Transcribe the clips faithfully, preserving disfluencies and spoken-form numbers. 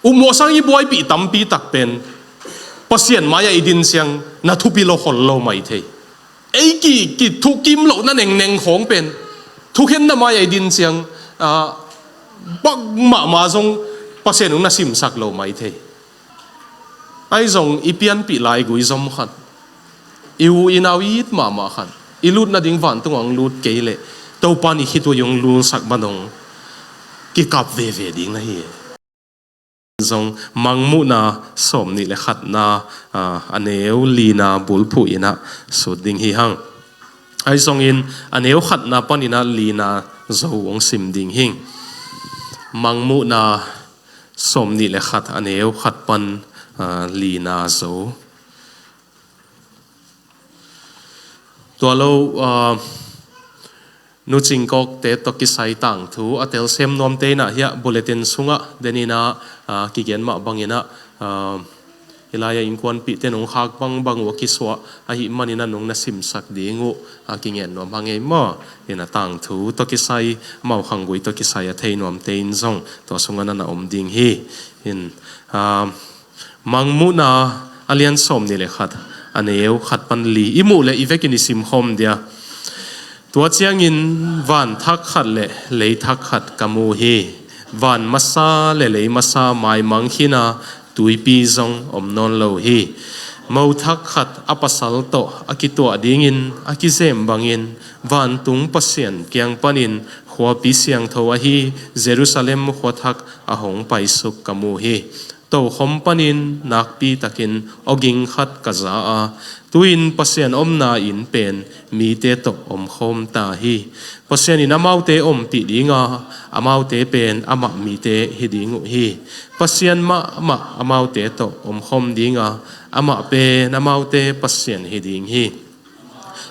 Upmawh sang i buaipih tampi tak pen Pasian mai-ah i din ciang na thupi lo khol lo mai thei. Ei ki, ki thukim lohna nengneng khawng pen thukhenna mai-ah i din ciang, ah, bang mahmah zong Pasian hong na simsak lo mai thei. Ahi zong i pianpih laigui zom khat, i u i nau i it mahmah khat, i lut nading vantung hong lut kei leh Topa in i khitui hong lulsak man hong kikap veve ding na hi. Zong Mangmuhna sawmnih le khatna, ah, a neu lina bulphuh in ah sut ding hi hang. Ahi zongin a neu khatna panin ah lina zo hong sim ding hing. Mangmuhna sawmnih le khat a neu khat pan, ah, lina zo. Tua lo, ah, Nu Cing Kawkte tawh kisai tangthu a telsiam nuamte in ah hiah bulletin sungah den in ah, ah, kigen mah bangin ah, ah, i lai-ah innkuanpihte nong khak bangbang uh a kisuah ahih manin ah nong na simsak ding uh, ah, kingen nuam hang ei maw? In ah tangthu tawh kisai, amau khanggui tawh kisai a thei nuamte in zong tua sungah na na om ding hi. In, ah, Mangmuhna a lian sawmnih le khat, a neu khat pan li i muh leh i vekin i simkhawm dia. Tua ciangin van thak khat le lei thak khat ka mu hi. Van masa le lei masa maimang khin a, tuipi zong om nawn lo hi. Mo thak khat a pasal tawh a kituah dingin a kizem bangin vantung Pasian kiang panin khuapi siangtho ahi Jerusalem khua thak a hong paisuk ka mu hi. Tokhom panin nakpi takin awging khat ka za a, tu-in Pasian omna inn pen mite tawh omkhawm ta hi. Pasian in amaute ompih ding a, amaute pen amah mite hi ding uh hi. Pasian mahmah amaute tawh omkhawm ding a, amah pen amaute Pasian hi ding hi.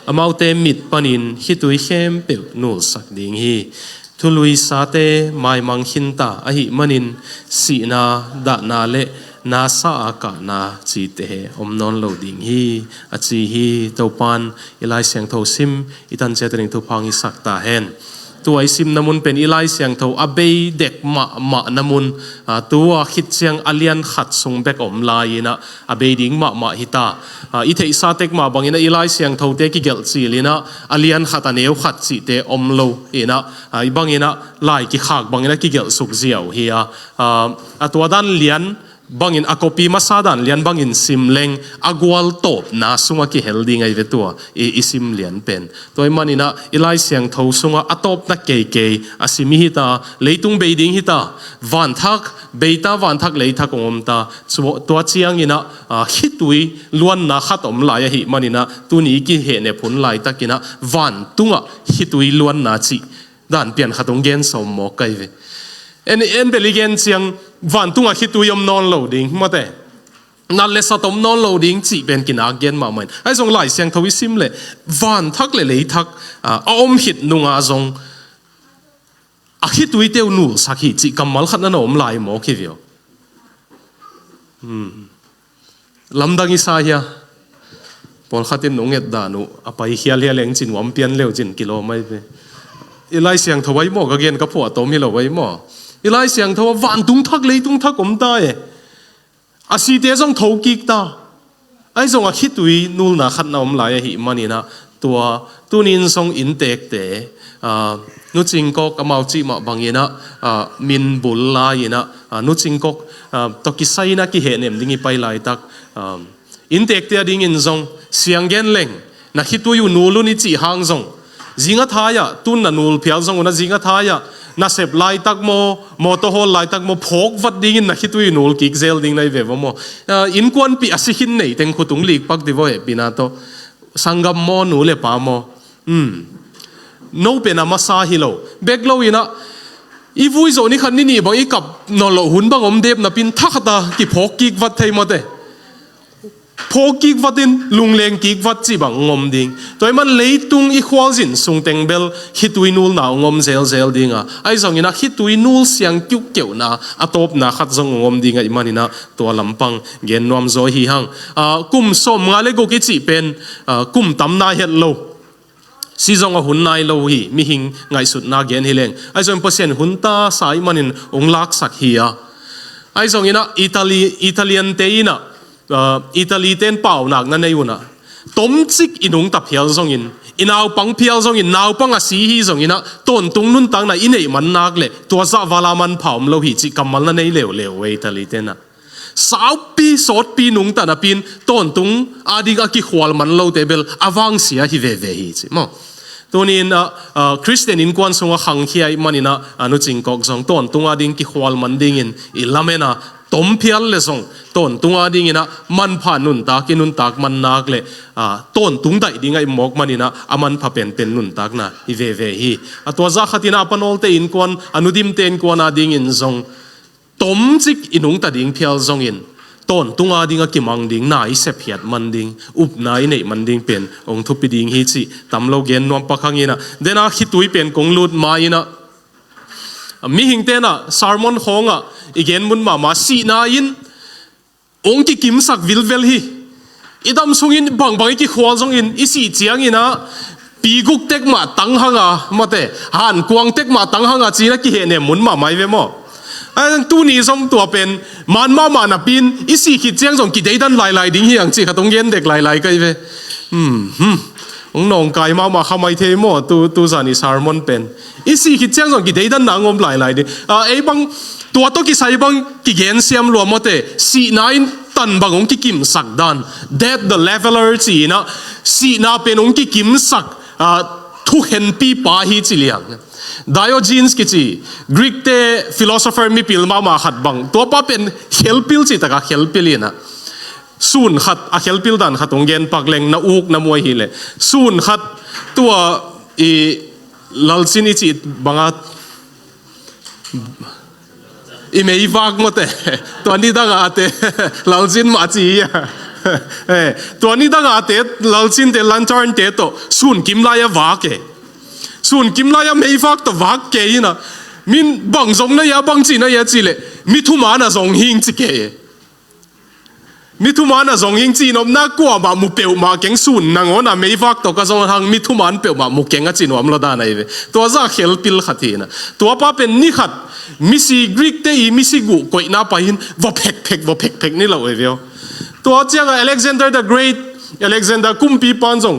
Amaute mit panin khitui khempeuh nulsak ding hi. Thuluisate maimang khinta ahih manin sihna, dahna le nasa a kahna cite om nawn lo ding hi, a ci hi. Topan i Lai Siangtho sim i tan ciat a ding thupha hong hisak ta hen. Tua i simna mun pen i Lai Siangtho a bei dek mahmahna mun, ah, tua khit ciang a lian khat sung bek om lai-in ah a bei ding mahmah hi ta. Ah, i theihsa tek mah bangin ah i Lai Siangthote kigelh cil in ah a lian khat a neu khat cihte om lo in ah, ah, i bangin ah lai kikhak bangin ah kigelh suk ziau hi a, ah, a tua dan lian bangin a copy masa dan lian bangin sim leng a gual tawpna sungah kihel ding ahi ve tua i, i sim lian pen. Tua ahih manin ah i Lai Siangtho sungah a tawpna keikei a sim i hi ta, leitung bei ding hi ta, vanthak bei ta, vanthak leithak hong om ta. Tua, tua ciangin ah, ah, khitui luanna khat om lai ahih manin ah tuni i kihehnep hun laitakin ah vantungah khitui luanna cih dan pian khat hong gen sawm mawk ka hi ve. En, en bel i gen ciang vantungah khitui om nawn lo ding, mate. Nat le sat om nawn lo ding cih pen kinak gen mahmah in. Ahi zong Lai Siangtho i sim leh vanthak le leithak, ah, a om khit nungah zong a khituite uh nulsak hi cih kammal khat na na om lai mawk hi ve aw. Hmm. Lamdang i sa hia? Pawlkhat in nong et dan uh a pai khial hia leng cin uam pian leu cin kilawm ahi ve. I Lai Siangtho ahi maw, ka gen ka phuah tawm hi lo ahi maw? I Lai Siangtho ah vantung thak leitung thak om ta e. A site zong thokik ta. Ahi zong a khitui nulna khat na om lai ahih manin ah tua tunin zong inntekte, ah, Nu Cing Kawk amau cih mah bangin ah, ah, min bul lai-in ah, ah, Nu Cing Kawk, ah, tawh kisai-in ah kihehnem ding i pai laitak, ah, inntekte a dingin zong siang gen leng na khitui uh nul un i cih hang zong, zing a thai-ah tun na nul phial zong un ah zing a thai-ah nasep laitak maw, mawtaw hawl laitak maw, phawk vat dingin na khitui uh nul kik zel ding na hi ve va maw? Ah, innkuanpih a si khin nei teng khut tung lik pak di vaw, hehpihna tawh. Sanggam maw, nu le pa maw? Hmm. No pen a masa hi lo. Bek lo in ah i vui zawh ni khat ni nih bang i kap nawn loh hun bang om dep napi-in thakhat a kiphawk kik vat thei mawte. Phawk kik vat in lungleng kik vat cih bang hong om ding. Tua ahih man leitung i khualzin sung teng bel khitui nulna hong om zelzel ding a, ahi zongin ah khitui nul siang kiuhkeuhna a tawpna khat zong hong om ding ahih manin ah tua lampang gen nuam zaw hi hang. Ah, kum sawmnga le guk i cih pen, ah, kum tam nai het lo. Si zong a hun nai lo hi, mihing ngaihsutna gen hi leng. Ahi zongin Pasian hun ta sa ahih manin hong laksak hi a. Ahi zongin ah Italy, Italian te in ah, ah, Italy ten paunak na nei un ah, tomcik i nungta phial zongin, i naupang phial zongin, naupang a si hi zongin ah, tawntung nuntakna i neih man nak leh tua zah vala manpha om lo hi cih kammal na nei leuleu ve Italy ten ah. Saupi sawtpi nungta napi in tawntung ading a kikhual man lote bel a vangsia hi veve hi ci maw. Tuni in ah, ah, Khristian innkuan sungah khangkhia ahih manin ah, a Nu Cing Kok zong tawntung ading kikhual man dingin i lamen a, tom phial leh zong tawntung adingin ah manpha nuntak i nuntak man nak leh, ah, tawntung daih ding ahih mawk manin ah a manpha penpen nuntakna hi veve hi. A tua zah khatin ah a Pa Nawl te innkuan, a Nu Dim te innkuan adingin zong tomcik i nungta ding phial zongin, tawntung ading a kimang ding na i sepkhiat man ding, upna i neih man ding pen hong thupi ding hi cih tam lo gen nuam pak hang in ah. Dena khitui pen kong lut ma in ah, mihing ten ah sermon khawng ah i gen mun mahmah, sihna in hong kikimsak vilvel hi. I dam sungin bangbang i kikhual zongin, i sih ciangin ah pi guk tek mah tang hang a, mate, han kuang tek mah tang hang a ci-in a kihehnem mun mahmah hi ve maw. A, tuni zong tua pen man mahmah napi in, i sih khit ciang zong kideidan lailai ding hi hang cih khat hong gen dek lailai ka hi ve. Hmm, hmm. Hong nawngkai mahmah kha mai thei maw, tu, tu zan i sermon pen. I sih khit ciang zong kideidanna hong om lailai ding. Ah, ei bang, tua tawh kisai bang kigen siam lua mawte, sihna in tan bang hong kikimsak dan, death the leveler ci-in ah, sihna pen hong kikimsak, ah, thukhenpipa hi ci liang. Diogenes kici, Greek te philosopher mipil mahmah khat bang, tuapa pen khelpil cih takah khelpil in ah, sun khat, a khelpil dan khat hong gen pak leng na uk na muai hi leh. Sun khat, tua i lalcin i cih banga, i meivak mawte, tua nidang a te, lalcin mah ci hi a. Eh, tua nidang a te, lalcin te, lantern te tawh sun kim lai a vak e. Sun kim lai a meivak tawh vak kei in ah, min bang zong na hia, bang ci na hia cih leh, mi thuman a zong hing ci kei e. Mi thuman a zong hing ci nopna, kuamah mu peuhmah keng, sun nangawn a meivak tawh ka zong hang, mi thuman peuhmah mu keng a ci nuam lo dan ahi ve. Tua zah khelpil khat hi in ah. Tuapa pen ni khat misi, Greek te i misi guh koihna pai in va phekphek, va phekphek ni lo ahi ve aw. Tua ciangah Alexander the Great, Alexander kumpipa'n zong,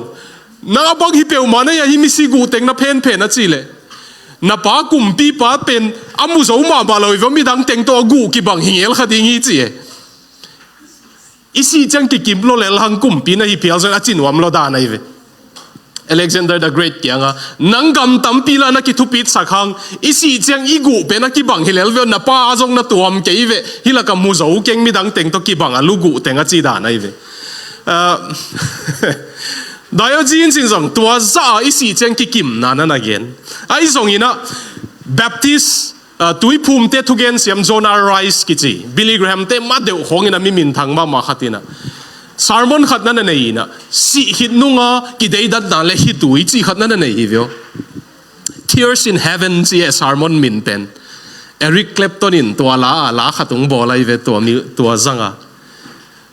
nang a bang hi peuhmah na hia, hih misi guh teng na phenphen a cih leh, na pa kumpipa pen a mu zo mahmah lo hi ve aw, midang teng tawh a guh kibang hi ngel kha ding hi ci e. I sih ciang kikim lo lel hang kumpi na hi phial zong a ci nuam lo dan ahi ve. Alexander the Great kiangah, nang gam tampi lah na kithupitsak hang, i sih ciang i guh pen a kibang hi lel ve aw, na pa a zong na tuam kei ve, hih lakah mu zo keng, midang teng tawh kibang a lu guh teng a ci dan ahi ve. Ah, Diogenes in zong tua zah a i sih ciang kikimna na na gen. Ahi zongin ah Baptist, ah, tuiphumte thugen siam Jonah Rice kici, Billy Graham te mah deuh khawngin a mi minthang mahmah khat in ah, sermon khat na na nei in ah, sih khit nunga kideidanna leh khitui cih khat na na nei hi ve aw. Tears in Heaven ci e sermon min pen. Eric Clapton in tua la a la khat hong bawl ahi ve, tua mi, tua zanga.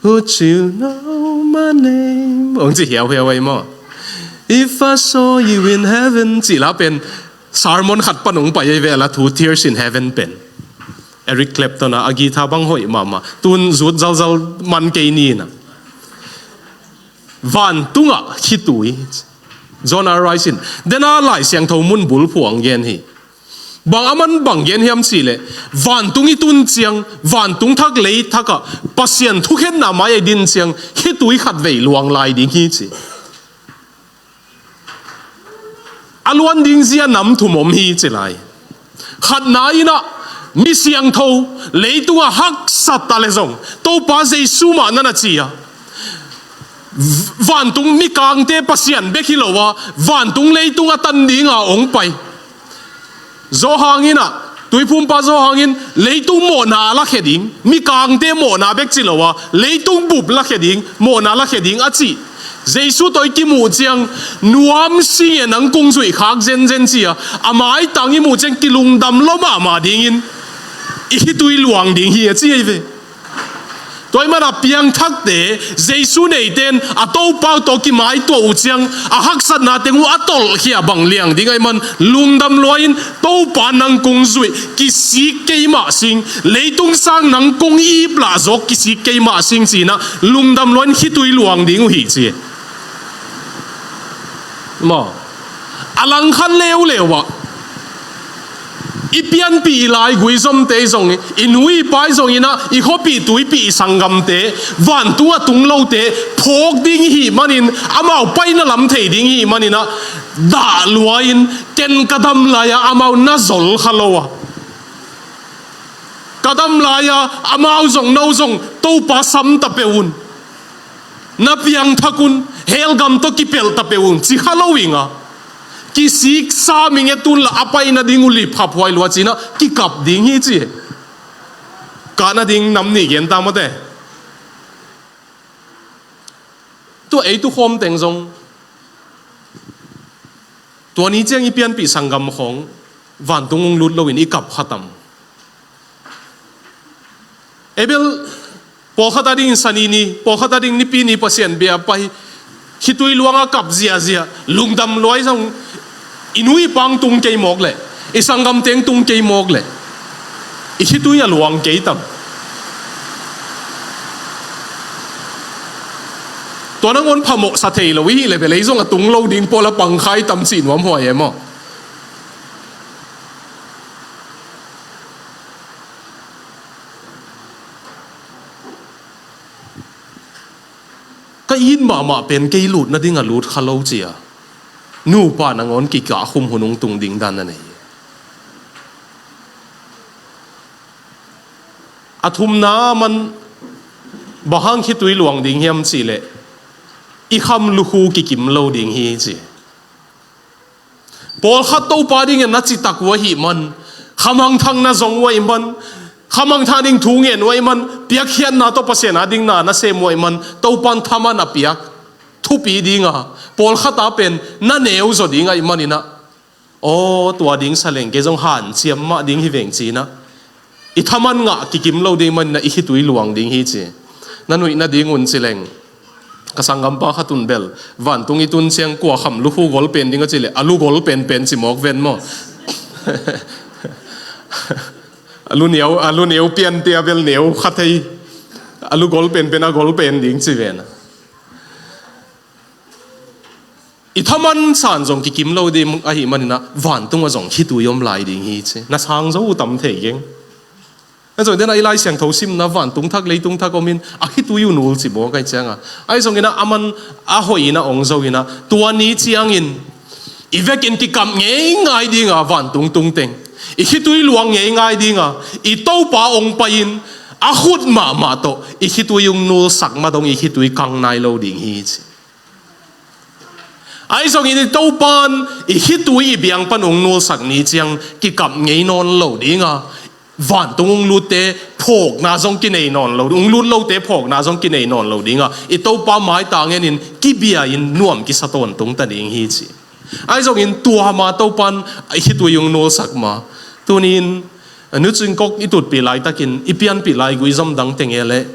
Would you know my name? Hong ci hiauhiau ahi maw. If I saw you in heaven, cih la pen sermon khat pan hong pai ahi ve, a la thu Tears in Heaven pen. Eric Clapton a, a guitar bang hoih mahmah. Tun zut zalzal man kei ni in ah. Vantungah khitui. Jonah Rice in, dena Lai Siangtho mun bulphuh hong gen hi. Bang a man bang gen hiam cih leh, vantung i tun ciang, vantung thak lei thakah Pasian thukhenna mai a i din ciang, khitui khatvei luang lai ding hi ci. A luan ding zia nam thum om hi ci lai. Khatna in ah, mi siangtho, leitungah haksat a leh zong, Topa Jesu mah na na ci a. V-, vantung mikangte Pasian bek hi lo a, vantung leitung a tan dinga hong pai. Johan in ah, tuiphumpa Johan in, leitung mawhna a lakhia ding, mikangte mawhna bek ci lo a, leitung bup lakhia ding, mawhna lakhia ding a cih Jesu tawh i kimuh ciang, nuam sing e, nang kong zuih khak zenzen ci a, a maitang i muh ciang kilungdam lua mahmah dingin, i khitui luang ding hi a ci ahi ve. Tua ahih manin a piangthakte, Jesu neite in a Topa uh tawh kimaituah uh ciang a haksatna teng uh a tolhkhia bang liang ding ahih manin lungdam lua in, Topa nang kong zuih, kisik kei mah sing, leitung sang nang kong ip lah zawk kisik kei mah sing ci-in ah lungdam lua in khitui luang ding uh hi ci. Maw, a langkhat leuleu ah i pianpih i laigui zomte zong, i nu i pa zong in ah, i khuapih tuipih i sanggamte, vantung a tung lote phawk ding i hih manin, amau paina lam thei ding i hih manin ah, dah lua in, ken ka dam lai-a amau na zol kha lo a, ka dam lai-a amau zong, no zong Topa sam ta peuh un, na piangthak un, hell gam tawh kipelh ta peuh un ci kha lo ing a, kisik sam ing e, tun la a paina ding uh lip haphuai lua ci-in ah kikap ding hi ci. Kah nading nam nih gen ta maw te. Tu ei tu khawm teng zong, tua ni ciang i pianpih sanggam khawng vantung hong lut lo in i kap kha tam? Ei bel pawlkhat adingin Sani ni, pawlkhat ading Nipi ni Pasian bia pai, khitui luang a kap ziazia, lungdam lua i zong, i nu i pa hong tung kei mawk leh, i sanggamte hong tung kei mawk leh, i khitui a luang kei tam? Tua nangawn phamawhsa thei lo i hih leh bel ei zong a tung lo ding pawl a pang kha i tam cih nuam huai e maw? Ka it mahmah pen kei lut nading a lut kha lo ci-a nupa nangawn kikah khum hun hong tung ding dan a nei. A thumna man bang hang khitui luang ding hiam cih leh, i kham lukhu kikim lo ding hi ci. Pawlkhat Topa dingin na citak uh ahih man, khamangthang na zong uh ahih man, khamangthang ding thu ngen uh ahih man, piakkhiatna tawh Pasian adingin na sem uh ahih man, Topa in thaman a piak thupi ding a, pawlkhat a pen na neu zaw ding ahih manin ah, aw, tua ding sa leng kei zong hanciam mah ding hi veng ci-in ah, i thaman ngah kikim lo ding manin ah i khitui luang ding hi ci. Na nuih nading un ci leng, ka sanggampa khat un bel, vantung i tun ciang kua kham lukhu gol pen ding a cih leh, a lu gol penpen ci mawk ven maw? A lu neu, a lu neu pian tia bel neu kha thei. A lu gol penpen a gol pen ding ci ven a. I thaman san zong kikim lo ding ahih manin ah, vantung ah zong khitui om lai ding hi ci. Na sang zo uh tam thei keng. A zong den a i Lai Siangtho simna, vantung thak leitung thak om in a khitui uh nul ci mawk ahih ciang a, ahi zongin ah aman a hoih in a ong zo in ah, tua ni ciangin i vekin kikap ngeingai ding a, vantung tung teng i khitui luang ngeingai ding a, i Topa ong pai in a khut mahmah tawh i khitui ong nulsak ma dong i khitui kang nai lo ding hi ci. Ahi zongin i Topa in i khitui i biang pan ong nulsak ni ciang kikap ngei nawn lo ding a, vantung ong lutte phawkna zong kinei nawn lo, ong lut lote phawkna zong kinei nawn lo ding a, i Topa maitang en in kibia in nuam kisa tawntung ta ding hi ci. Ahi zongin tua ma Topa in i khitui ong nulsak ma, tuni-in Nu Cing Kok i tutpih laitakin i pianpih laigui zom dang teng e leh,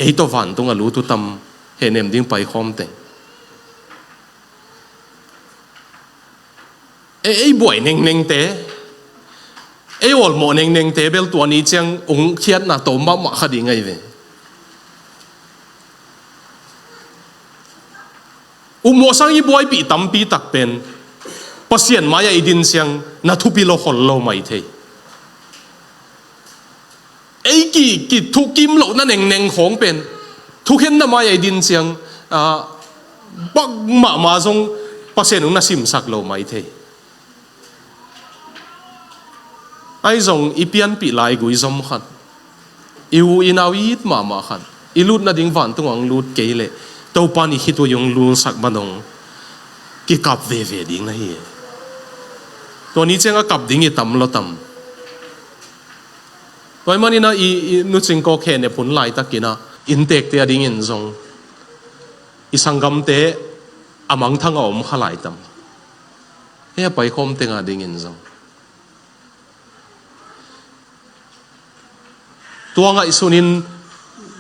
ei tawh vantung a lut uh tam, hehnem ding paikhawm teng. Ei, ei buai nengnengte, ei awlmawh nengnengte bel tua ni ciang ong khiatna tawm mahmah kha ding ahi ve. Upmawh sang i buaipih tampi tak pen Pasian mai-ah i din ciang na thupi lo khol lo mai thei. Ei ki, kithukim lohna nengneng khawng pen thukhenna mai-ah i din ciang, ah, bak mahmah zong Pasian ong na simsak lo mai thei. Ahi zong i pianpih laigui zom khat, i u i nau i it mahmah khat, i lut nading vantung ah ong lut kei leh, Topa in i khitui ong nulsak ma dong kikap veve ding na hi. Tua ni ciang a kap ding i tam lo tam? Tua ahih manin ah i, i Nu Cing Kok hehnep hun laitakin ah innteekte adingin zong, i sanggamte a mangthang a om kha lai tam? Hih a paikhawm teng adingin zong, tua ngaihsunin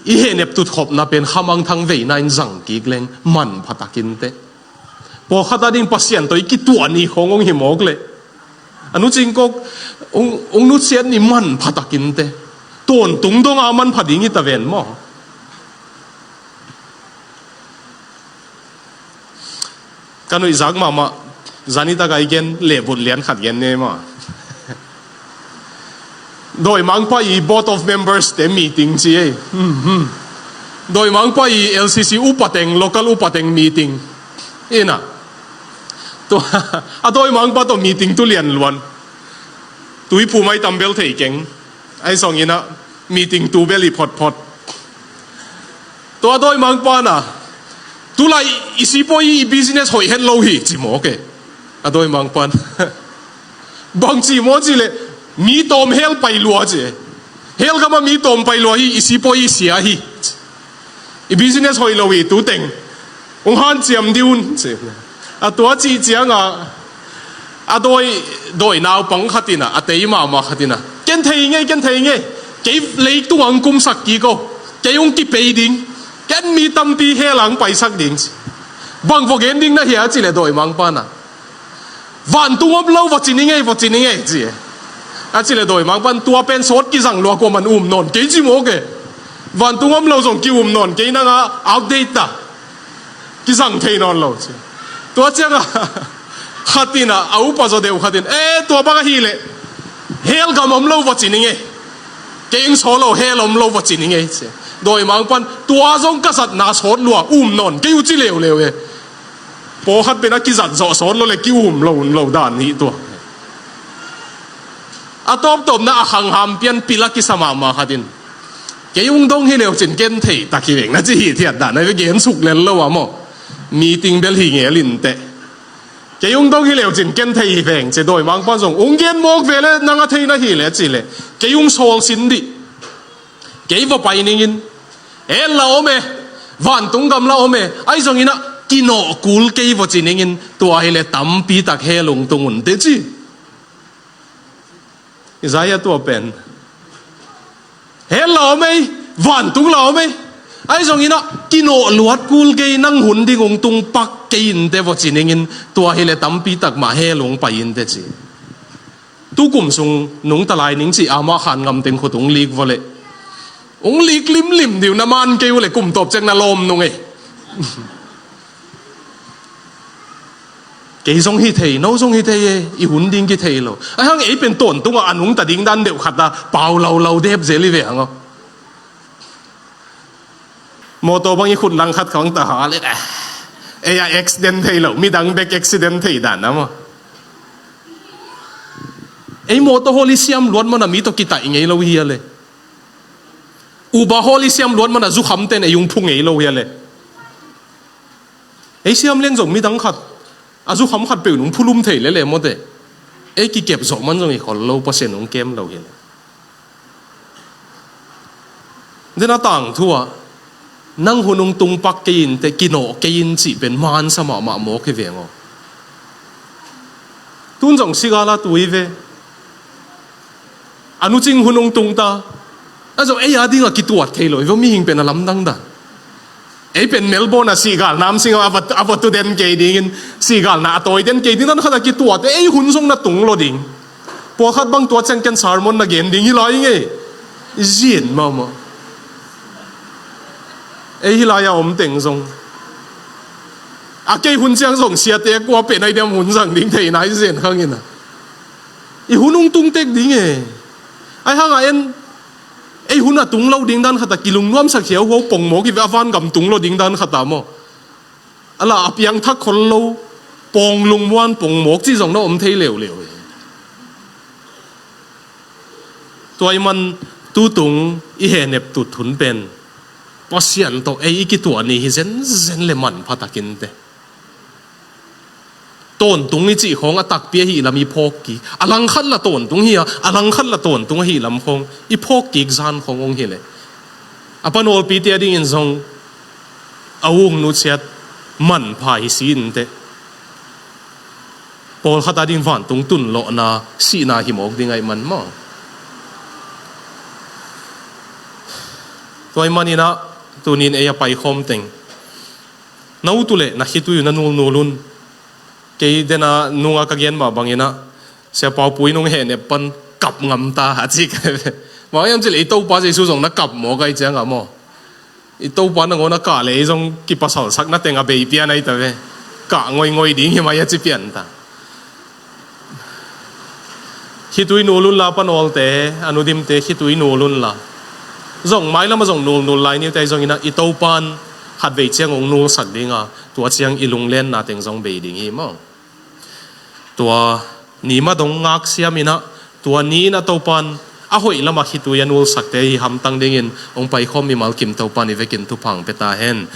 i hehnep tutkhopna pen khamangthang veina in zang kik leng manpha takin teh. Pawlkhat a ding Pasian tawh i kituah ni khawng hong hi mawk leh, a nu cingkok hong, hong nusiat ni manpha takin teh. Tawntung donga manpha ding hi ta ven maw? Ka nuihzak mahmah, zani taka i gen lehbut lian khat gen ne maw? Dawimangpa i Board of Members te meeting ci ei. Hmm, hmm. Dawimangpa i L C C upateng, local upateng meeting. Ina. Tua, a dawimangpa tawh meeting tu lian luan. Tuipu mai tam bel thei keng. Ahi zongin ah meeting tu bel hi photphot. Tua a dawimangpa na, tulai i sipawi i business hoih het lo hi ci mawk e. A dawimangpa na, bang ci maw ci leh, mi tawm hell pai lua ci. Hell gama mi tawm pai lua hi, i sipawi i sia hi. I business hoih lo hi, tu teng hong hanciam dih un ci. A tua cih cianga a dawi, dawi naupang khat ina, a tei mahmah khat ina, ken thei ngei, ken thei ngei. Kei leitung ang kumsak kik o. Kei hong kipei ding. Ken mi tampi hell ang paisak ding ci. Bang vua gen ding na hia ci leh dawimangpa na, vantung om lo vua ci ni ngei, vua ci ni ngei ci. A ci leh dawimangpan tua pen sawt kizang lua, kuaman um nawn kei ci mawk e. Vantung om lo zong ki-um nawn kei, nanga outdate ta. Kizang thei nawn lo ci. Tua cianga khat ina, a upa zaw deuh khat in, e, tua bang ahih leh hell gam om lo vua ci ni ngei. Kei eng saw lo, hell om lo vua ci ni ngei ci. Dawimangpan tua zong ka zatna sawt lua, um nawn kei uh ci leuleu e. Pawlkhat pen a kizat zawh sawt lo leh ki-um lo, um lo dan hi tua. A tawptawpna a khangham pian pil a kisa mahmah khat in, kei hong dong hi leu cin ken thei tak hi veng na ci hi thiat dan a ve, gen suk lel lo a maw? Meeting bel hi ngel in teh. Kei hong dong hi leu cin ken thei hi veng ci. Dawimangpa zong hong gen mawk ve leh, nang a thei na hih leh ci leh, kei hong sawl sin dih. Kei vua pai ning in, hell la om e, vantung gam la om e, ahi zongin ah kinawh kul kei vua ci ning in, tua hi leh tampi tak hell hong tung un teh ci. Isaiah tua pen, hell la om e, vantung la om e, ahi zongin ah kinawh luat kul kei, nang hun ding hong tung pak kei in teh vua ci ning in, tua hi leh tampi tak mah hell hong pai in teh ci. Tu kum sung nungta lai ning ci a, mah khan ngam teng khut hong lik vua leh, hong lik limlim dih uh, na man kei uh leh kum tawp ciang na lawm nung e. Kei zong hi thei, no zong hi thei e, i hun ding kithei lo. Ahi hang ei pen tawntung a, a nungta ding dan deuh khat a pau laulau dep zel hi ve hang aw. Mawtaw bang i khut langkhat khawng ta ha leh, eh, ei a accident thei lo, midang bek accident thei dan a maw? Ei mawtaw hawl i siam luat mana mi tawh kitaih ngei lo hi a leh. Uber hawl i siam luat mana zukhamte'n ei hong phu ngei lo hi a leh. Ei siam leng zong midang khat, a zukham khat peuh nung phulum thei lele mawte. Ei kikep zawh man zong i khol lo, Pasian hong kem lo hi leh. Den a tangthu ah, nang hun hong tung pak kei in teh, kinawh kei in cih pen mansa mahmah mawk hi veng aw. Tun zong sigal a tui ve. A nu cing hun hong tung ta. A zong ei a dingah kituat thei lo, i va mihing pen a lamdang dan. Ei pen Melbourne ah sihgal nam sing a va, a va tu den kei dingin, sihgalna a tawi den kei ding dan khat a kituat, ei hun zong na tung lo ding. Pawlkhat bang tua ciang ken sermon na gen ding hi lai ngei. Zin mahmah. Ei hi lai a om teng zong. A kei hun ciang zong siate kua pen ai diam hun zang ding thei nai zen khang in a. I hun hong tung tek ding e. Ai hang a en, ei hun a tung lo ding dan khat a kilungnuamsak hiauhuau pongmawk i ve, a vangam tung lo ding dan khat a maw. A la a piangthak khol lo, pawng lungmuan pongmawk ci zong na om thei leuleu e. Tua i man tutung i hehnep tut hun pen Pasian tawh ei i kituah ni hi zenzen le manpha takin te. Tawntung i cih khawng a takpi ahih lam i phawk kik. A langkhat la tawntung hi a, a langkhat la tawntung ahih lam khawng i phawk kik zan khawng hong hi leh, a panawlpite a dingin zong a ung nusiat manpha hi si in teh. Pawlkhat a ding vantung tunlawhna sihna hi mawk ding ahih man maw. Tua ahih manin ah, tuni-in ei a paikhawm teng, na ut uh leh na khitui uh na nulnul un. Kei dena nunga ka gen mah bangin ah, Sia Pau Pu in hong hehnep pan kap ngam ta a ci ka hi ve. Bang hiam cih leh i Topa Jesu zong na kap mawk ahih ciangin maw, i Topa nangawn a kah leh ei zong kipasalsakna teng a bei pian ahi ta ve. Kah ngoingoi ding hi mai a ci pian ta. Khitui nul unla, panawlte, a nudimte, khitui nul unla. Zong mailam ah zong nulnul lai ni uh teh, ahi zongin ah i Topa'n khatvei ciang hong nulsak ding a, tua ciang i lunglenna teng zong bei ding hi maw. Tua ni mah dong ngaksiam in ah, tua ni-in ah Topa'n a hoih lamah khitui a nulsakte i hamtang dingin hong paikhawm mimal kim Topa'n i vekin thupha hong pia ta hen.